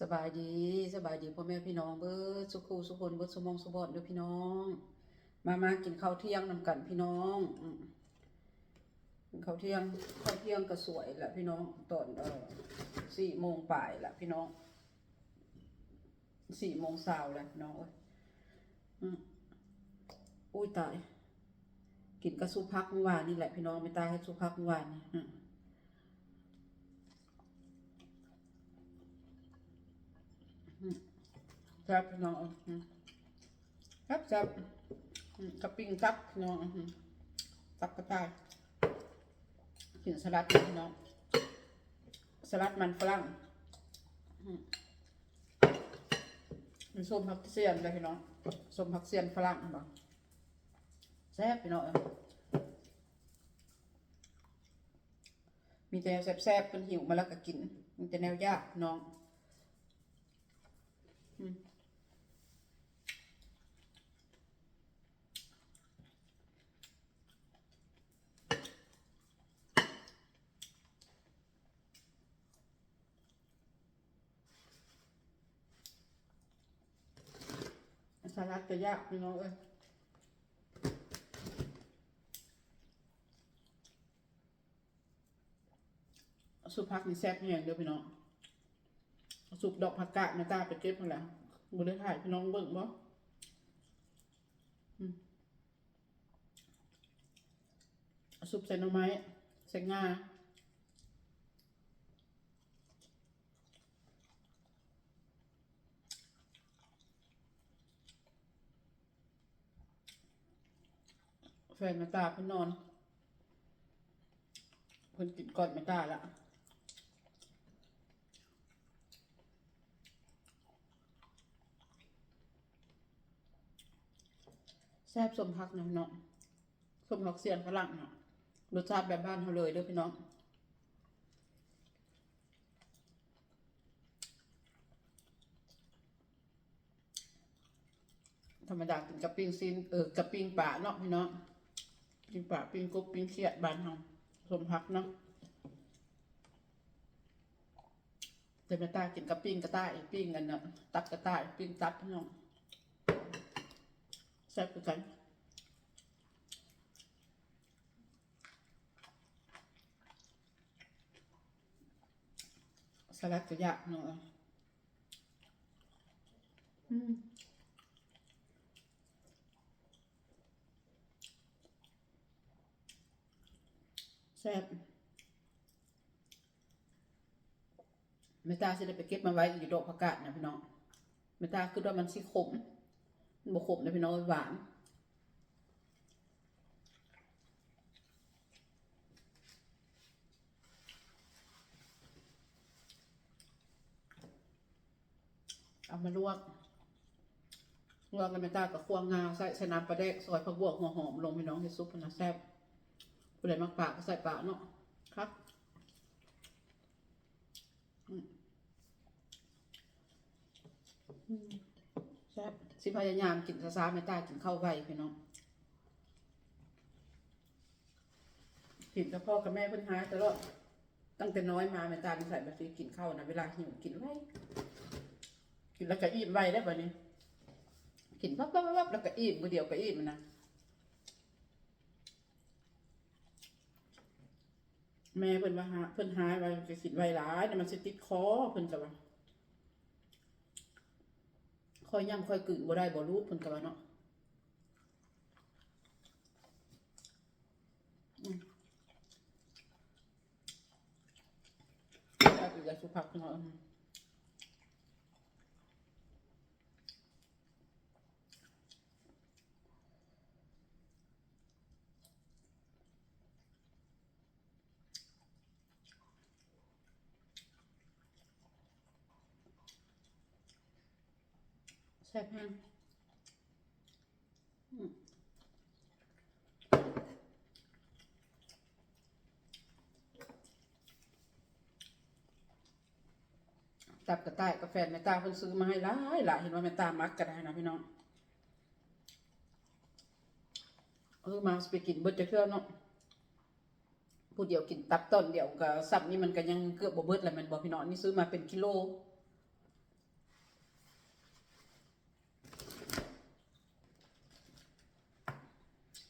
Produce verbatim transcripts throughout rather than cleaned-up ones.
สบายดี สบายดีพ่อแม่พี่น้องเบิดสุขูสุคนเบิดสุหม่องสุบ่อนเด้อพี่น้อง มามากินข้าวเที่ยงนำกันพี่น้อง อืม กินข้าวเที่ยง ข้าวเที่ยงก็สวยละพี่น้อง ตอน เอ่อ สี่โมงปลายละพี่น้อง สี่โมงซาวแล้วพี่น้องเอ้ย อืม อุ้ยตาย กินกับซุปผักเมื่อวานนี่แหละพี่น้อง แม่ตาเฮ็ดซุปผักเมื่อวานนี่ อืม อืม แซ่บพี่น้อง อืม แซ่บแซ่บ อืม กับปิ้งตับพี่น้อง อืม ตับกระต่าย กินสลัดพี่น้อง สลัดมันฝรั่ง อืม มีส้มผักเสี้ยนด้วยพี่น้อง ส้มผักเสี้ยนฝรั่งบ่ แซ่บพี่น้องเอ้ย มีแต่แซ่บๆ เพิ่นหิวมาแล้วก็กิน มีแต่แนวยากพี่น้อง อืม สลัดก็ยากพี่น้องเอ้ย ซุปผักนี่แซ่บแฮงเด้อพี่น้อง ซุปดอกผักกาดแม่ตาไปเก็บมาแล้ว บ่ได้ถ่ายพี่น้องเบิ่งบ่ อืม ซุปใส่หน่อไม้ ใส่งา แฟนแม่ตาเพิ่นนอน เพิ่นกินก่อนแม่ตาละ แซ่บส้มผักนะพี่น้อง ส้มผักเสี้ยนฝรั่งเนาะ รสชาติแบบบ้านเฮาเลยเด้อพี่น้อง ธรรมดากินกับปิ้งซีน เออ กับปิ้งปลาเนาะพี่น้อง ปิ้งปลา ปิ้งกบ ปิ้งเขียดบ้านเฮา ส้มผักเนาะ แต่แม่ตากินกับปิ้งกระต่าย ปิ้งอันน่ะ ตับกระต่าย ปิ้งตับพี่น้อง แซ่บคือกัน สลัดก็ยากเนาะ อืม แซ่บ แม่ตาสิได้ไปเก็บมาไว้อยู่ดอกผักกาดนะพี่น้อง แม่ตาคิดว่ามันสิขม มันบ่ขมนะพี่น้อง หวาน เอามาลวก ลวกแล้วแม่ตาก็คั่วงาใส่ ใส่น้ำปลาแดก ซอยผักบวบ หัวหอมลงพี่น้อง เฮ็ดซุปนะแซ่บ ผู้ใดมักปลาก็ใส่ปลาเนาะ ครับ อืม อืม แซ่บ สิพยายามกินช้าๆ แม่ตากินข้าวไวพี่น้อง กินกับพ่อกับแม่เพิ่นหายตลอด ตั้งแต่น้อยมาแม่ตานิสัยแบบนี้ กินข้าวนะ เวลาหิวกินไว กินแล้วก็อิ่มไวได้บัดนี้ กินปั๊บปั๊บปั๊บปั๊บแล้วก็อิ่ม มื้อเดียวก็อิ่มนะ แม่เพิ่นว่าหา เพิ่นหายไว ก็กินไวหลายนะ มันสิติดคอ เพิ่นก็ว่า ค่อยย่ำค่อยกลืนบ่ได้บ่ลูก เพิ่นก็ว่าเนาะ อืม แซ่บอีกแล้ว ซุปผักเนาะ อืม แซ่บแฮง อืม ตับกระต่ายกับแฟนแม่ตาเพิ่นซื้อมาให้หลายหลาย เห็นว่าแม่ตามักก็ได้นะพี่น้อง ซื้อมาสิไปกินเบิดจักเทื่อเนาะ ผู้เดียวกินตับตอนเดียวก็ซ้ำนี่มันก็ยังเกือบบ่เบิดแล้วแม่นบ่พี่น้อง นี่ซื้อมาเป็นกิโล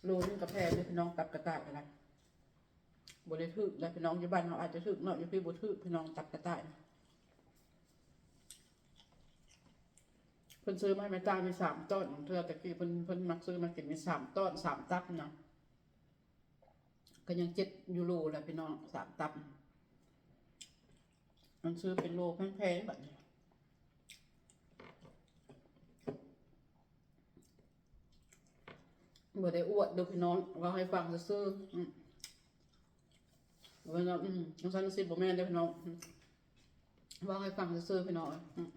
โลนึงก็แพงเด้อพี่น้อง ตับกระต่ายก็ได้ บ่ได้ถืกนะพี่น้อง อยู่บ้านเฮาอาจจะถืกเนาะ อยู่พี้บ่ถืกพี่น้อง ตับกระต่ายนะ เพิ่นซื้อมาให้แม่ตามีสามตอน เทื่อแต่กี้เพิ่น เพิ่นมักซื้อมากินมีสามตอน สามตับนะ ก็ยังเจ็ดยูโรแหละพี่น้อง สามตับ มันซื้อเป็นโลแพงๆ บัดนี้ บ่ได้อวดเด้อพี่น้อง เว้าให้ฟังซื่อๆ อืม เว้าเนาะ อืม จั่งซั้นจั่งซี้บ่แม่นเด้อพี่น้อง อืม เว้าให้ฟังซื่อๆ พี่น้อง อืม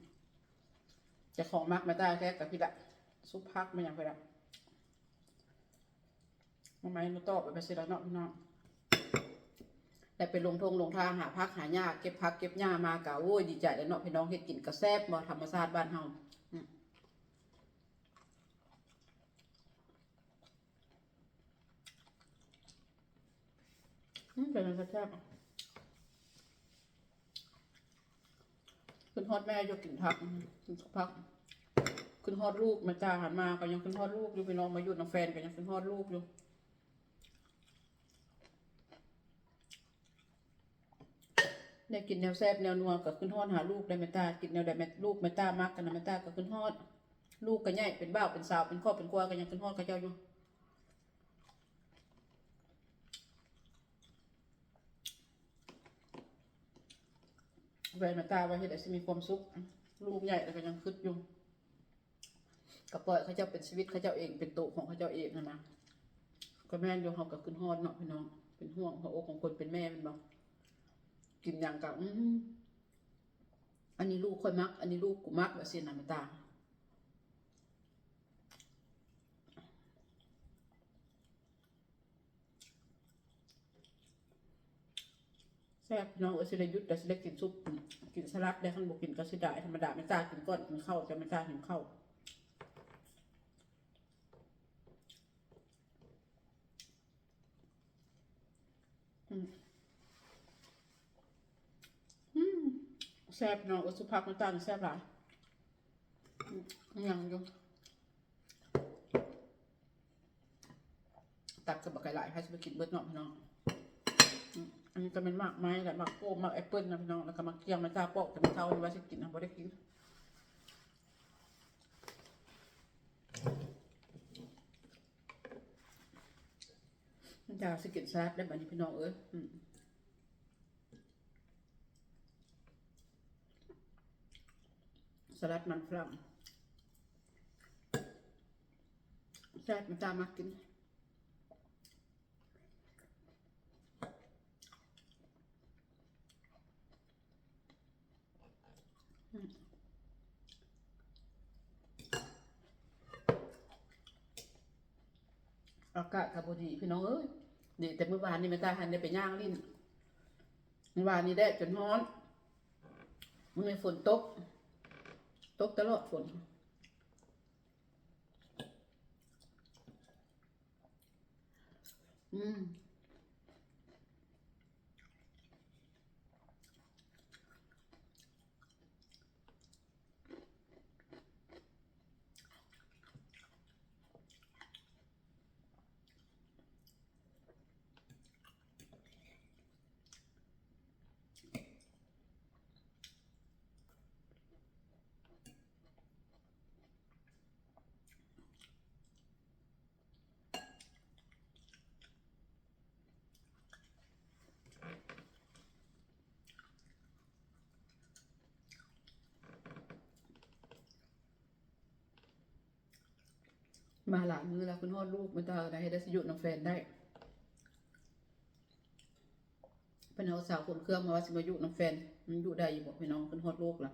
เจ้าของมักแม่ตาแท้กับพี่ละ ซุปผักมาหยังพี่ละ มาไหมมาตอบไปสิละเนาะพี่น้อง ได้ไปลงท่งลงทางหาผักหาหญ้า เก็บผักเก็บหญ้ามากะ โอ้ย ดีใจแล้วเนาะพี่น้อง เฮ็ดกินกะแซ่บบ่ ธรรมชาติบ้านเฮา อืม อืม เป็นอะไรแซ่บอะ ขึ้นฮอดแม่อยู่กินผัก อืม กินผัก ขึ้นฮอดลูก แม่ตาหันมาก็ยังขึ้นฮอดลูกอยู่ พี่น้องมาอยู่นำแฟนก็ยังขึ้นฮอดลูกอยู่ ได้กินแนวแซ่บแนวนัวก็ขึ้นฮอดหาลูกได้แม่ตา กินแนวใดแม่ ลูกแม่ตามักกันนะ แม่ตาก็ขึ้นฮอด ลูกก็ใหญ่เป็นบ่าวเป็นสาว เป็นครอบเป็นครัวก็ยังขึ้นฮอดเขาเจ้าอยู่ แฟนแม่ตาว่าเฮ็ดให้สิมีความสุข ลูกใหญ่แล้วก็ยังคิดอยู่ ก็ปล่อยเขาเจ้าเป็นชีวิตเขาเจ้าเอง เป็นโตของเขาเจ้าเองหั้นนะ ก็แม่นอยู่ เฮาก็ขึ้นฮอดเนาะพี่น้อง เป็นห่วงหัวอกของคนเป็นแม่แม่นบ่ กินหยังก็ อืม อันนี้ลูกข้อยมัก อันนี้ลูกกูมัก ว่าซี้นะแม่ตา แซ่บพี่น้องเอ้ย สิได้หยุด แต่สิได้กินซุป กินสลัดได้ คันบ่กินก็สิได้ ธรรมดาแม่ตากินก่อนกินข้าว แต่แม่ตากินข้าว อืม อืม แซ่บพี่น้องเอ้ย ซุปผักแม่ตานี่แซ่บหลาย อืม ยังอยู่ ตักก็บักหลายๆ ให้สิไปกินเบิดเนาะพี่น้อง อืม อันนี้ก็เป็นหมากไม้แหละ หมากโก้ หมากแอปเปิ้ลนะพี่น้อง แล้วก็หมากเคียง แม่ตาปอกแต่มื้อเช้านี่ว่าสิกินนะ บ่ได้กิน แม่ตาสิกินสลัดได้บัดนี้พี่น้องเอ้ย อืม สลัดมันฝรั่ง แซ่บ แม่ตามักกิน อืม อากาศก็บ่ดีพี่น้องเอ้ย ดีแต่มื้อวานนี่แม่ตาหันได้ไปย่างเล่น มื้อวานนี่แดดจนร้อน มื้อนี้ฝนตก ตกตลอดฝน อืม มาหลายมื้อแล้ว ขึ้นฮอดลูก แม่ตาได้ ได้สิอยู่นำแฟนได้ เพิ่นเอาสาวขนเครื่องมาว่าสิมาอยู่นำแฟน มันอยู่ได้อยู่บ่พี่น้อง ขึ้นฮอดลูกแล้ว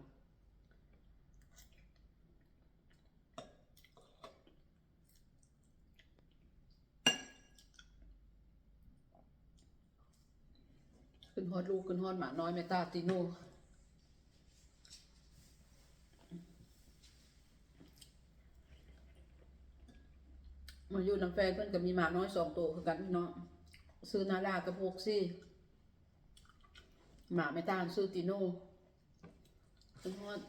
ขึ้นฮอดลูก ขึ้นฮอดหมาน้อยแม่ตาติโน่ มาอยู่นำแฟนเพิ่นก็มีหมาน้อยสองโตคือกันพี่น้อง ชื่อนารากับโฮกซี่ หมาแม่ตาชื่อติโน่ ขึ้นฮอด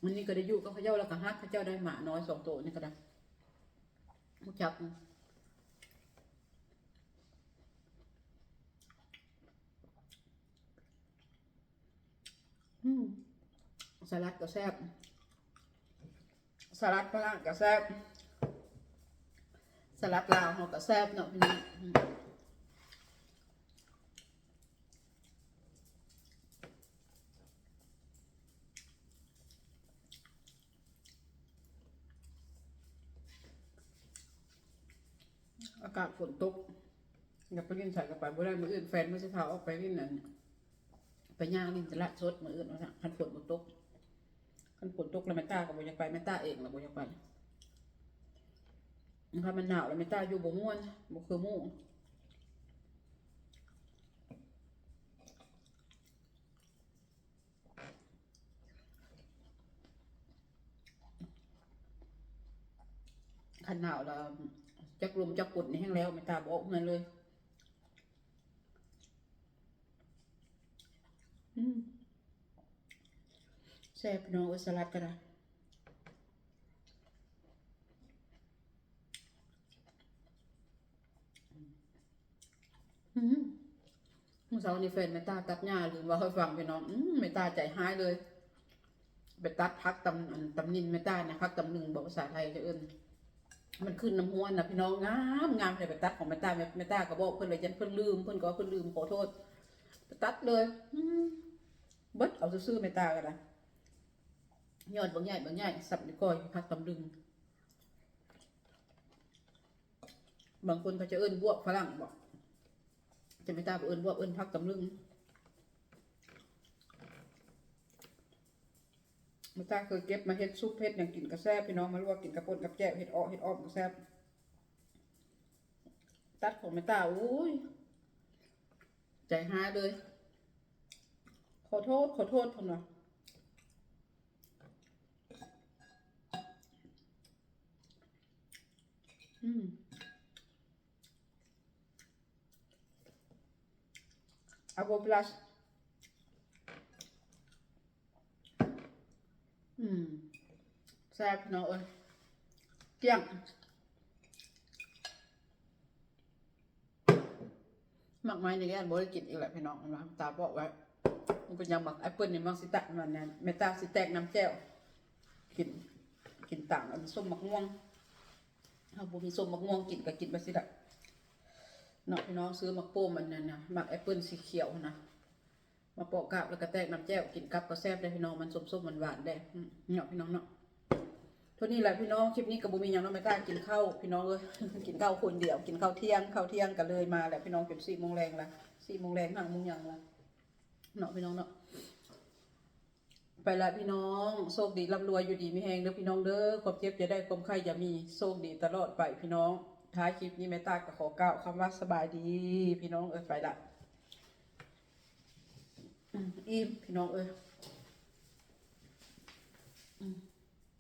มื้อนี้ก็ได้อยู่กับเขาเจ้า แล้วก็ฮักเขาเจ้าได้ หมาน้อยสองโตนี่ก็ได้ รู้จัก อืม สลัดก็แซ่บ สลัดฝรั่งก็แซ่บ สลัดลาวเฮาก็แซ่บเนาะพี่น้อง อืม อากาศฝนตก อยากไปเล่นไสก็ไปบ่ได้ มื้ออื่นแฟนมันสิพาออกไปเล่นนั่น ไปย่างเล่นตลาดสดมื้ออื่นว่าซั่น คันฝนบ่ตก คันฝนตกแล้วแม่ต้าก็บ่อยากไป แม่ต้าเองล่ะบ่อยากไป คันมันหนาวแล้วแม่ต้าอยู่บ่ม่วน บ่คือหมู่ คันหนาวแล้ว จักลมจักฝนนี่แฮงแล้ว แม่ต้าบ่ออกเฮือนเลย อืม แซ่บพี่น้องเอ้ย สลัดก็ได้ อืม มื้อเช้านี้แฟนแม่ต้าตัดหญ้า ลืมเว้าให้ฟังพี่น้อง อืม แม่ต้าใจฮ้ายเลย ไปตัดผักตำ อัน ตำนินแม่ต้านะ ผักตำลึงบ่ ภาษาไทยจะเอิ้น มันขึ้นนำฮวนน่ะพี่น้อง งามงาม แต่ไปตัดของแม่ต้า แม่ แม่ต้าก็บอกเพิ่นเลย ยันเพิ่นลืม เพิ่นก็ว่าเพิ่นลืม ขอโทษ ไปตัดเลย อืม เบิดเอาซื่อๆ แม่ต้าก็ได้ ยอดบักใหญ่บักใหญ่ สับนี่ก้อย ผักตำลึง บางคนเขาจะเอิ้นบวบฝรั่งบ่ แต่แม่ต้าบ่เอิ้นบวบ เอิ้นผักตำลึง แม่ต้าเคยเก็บมาเฮ็ดซุป เฮ็ดหยังกินก็แซ่บพี่น้อง มาลวกกินกับป่นกับแจ่ว เฮ็ดอ้อ เฮ็ดอ้อมก็แซ่บ ตัดของแม่ต้า โอ้ย ใจฮ้ายเลย ขอโทษ ขอโทษ เพิ่นว่า อืม Aqua Plus อืม แซ่บพี่น้องเอ้ย เกลี้ยง หมากไม้นี่แกบ่ได้กินอีกแล้วพี่น้อง เห็นบ่ ตาบอกไว้ มันเป็นหยัง หมากแอปเปิ้ลนี่ หมากสิแตก มันนะ แม่ต้าสิแตกน้ำแจ่ว กิน กินต่างอันส้มหมากม่วง เฮาบ่มีส้มหมากม่วงกินก็กินไปสิล่ะ เนาะพี่น้อง ซื้อหมากโป้มอันนั้นนะ หมากแอปเปิ้ลสีเขียวนะ มาปอกกาบแล้วก็แตกน้ำแจ่ว กินกับก็แซ่บเด้พี่น้อง มันส้มๆ หวานๆ เด้ อืม เนาะพี่น้องเนาะ เท่านี้แหละพี่น้อง คลิปนี้ก็บ่มีหยังเนาะ แม่ต้ากินข้าวพี่น้องเอ้ย กินข้าวคนเดียว กินข้าวเที่ยง ข้าวเที่ยงก็เลยมาแล้วพี่น้อง จนสี่โมงแลงละ สี่โมงแลง ห้าโมงหยังละ เนาะพี่น้องเนาะ ไปละพี่น้อง โชคดีร่ำรวย อยู่ดีมีแฮงเด้อพี่น้องเด้อ ความเจ็บอย่าได้ ความไข้อย่ามี โชคดีตลอดไปพี่น้อง ท้ายคลิปนี้แม่ต้าก็ขอกล่าวคำว่าสบายดีพี่น้องเอ้ย ไปละ อืม อิ่มพี่น้องเอ้ย อืม